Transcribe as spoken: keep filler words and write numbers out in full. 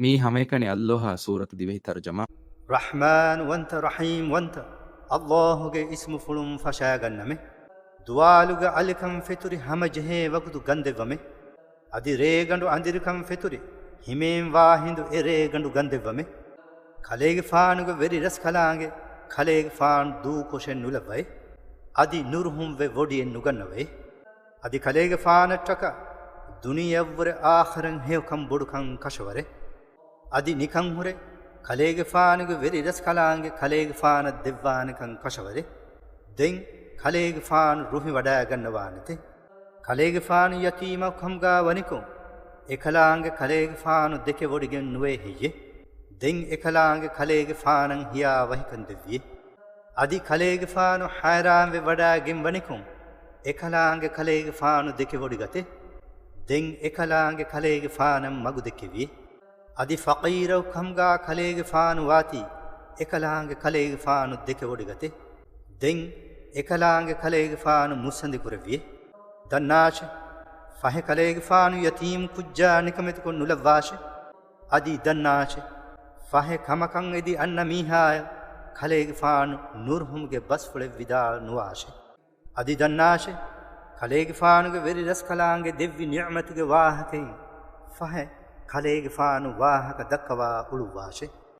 މީ ހަމައެކަނި އައްލޯހާ ސޫރަތު ދިވެހި ތަރުޖަމާ. ރަޙްމާން ވަންތަ ރަޙީމް ވަންތަ އައްލޯހުގެ އިސްމުފުޅުން ފަށާގަންނަމެ. ދުވާލުގެ އަލިކަން ފެތުރި ހަމަޖެހޭ ވަގުތު ގަންދެއްވަމެ. އަދި ރޭގަނޑު އަނދިރިކަން ފެތުރި ހިމޭން ވާ ހިނދު އެ ރޭގަނޑު ގަންދެއްވަމެ. ކަލޭގެފާނުގެ ވެރި ރަސްކަލާނގެ ކަލޭގެފާނު ދޫކޮށެއް ނުލައްވައެ. އަދި ނުރުހުންވެ ވޮޑިއެއް ނުގަންނަވައެ. އަދި ކަލޭގެފާނަށްޓަކާ ދުނިޔެއަށްވުރެ އާޚިރަތް ހެޔޮކަން ބޮޑުކަން ކަށަވަރެ. އަދި ނިކަންހުރެ ކަލޭގެފާނުގެ ވެރި ރަސްކަލާނގެ ކަލޭގެފާނަށް ދެއްވާނެކަން ކަށަވަރެ. ދެން ކަލޭގެފާނު ރުހިވަޑައިގަންނަވާނެތެ. ކަލޭގެފާނު ޔަތީމަކު ކަމުގާ ވަނިކޮށް، އެކަލާނގެ ކަލޭގެފާނު ދެކެ ވޮޑިގެން ނުވޭ ހެއްޔެ؟ ދެން އެކަލާނގެ ކަލޭގެފާނަށް ހިޔާ ވަހިކަން ދެއްވިއެ. އަދި ކަލޭގެފާނު ހައިރާންވެ ވަޑައިގެން ވަނިކޮށް، އެކަލާނގެ ކަލޭގެފާނު ދެކެ ވޮޑިގަތެ. ދެން އެކަލާނގެ ކަލޭގެފާނަށް މަގު ދެއްކެވިއެ. އަދި ފަޤީރަކު ކަމުގާ ކަލޭގެފާނު ވާތީ، އެކަލާނގެ ކަލޭގެފާނު ދެކެ ވޮޑިގަތެ. ދެން އެކަލާނގެ ކަލޭގެފާނު މުއްސަނދި ކުރެއްވިއެ. ދަންނާށެ! ފަހެ ކަލޭގެފާނު ޔަތީމް ކުއްޖާ ނިކަމެތިކޮށް ނުލައްވާށެ. އަދި ދަންނާށެ! ފަހެ ކަމަކަށް އެދި އަންނަ މީހާޔަށް ކަލޭގެފާނު ނުރުހުމުގެ ބަސްފުޅެއް ވިދާޅު ނުވާށެ. އަދި ދަންނާށެ! ކަލޭގެފާނުގެ ވެރި ރަސްކަލާނގެ ދެއްވި ނިޢުމަތުގެ ވާހަކައިން ފަހެ ކަލޭގެފާނު ވާހަކަ ދައްކަވާ އުޅުއްވާށެ.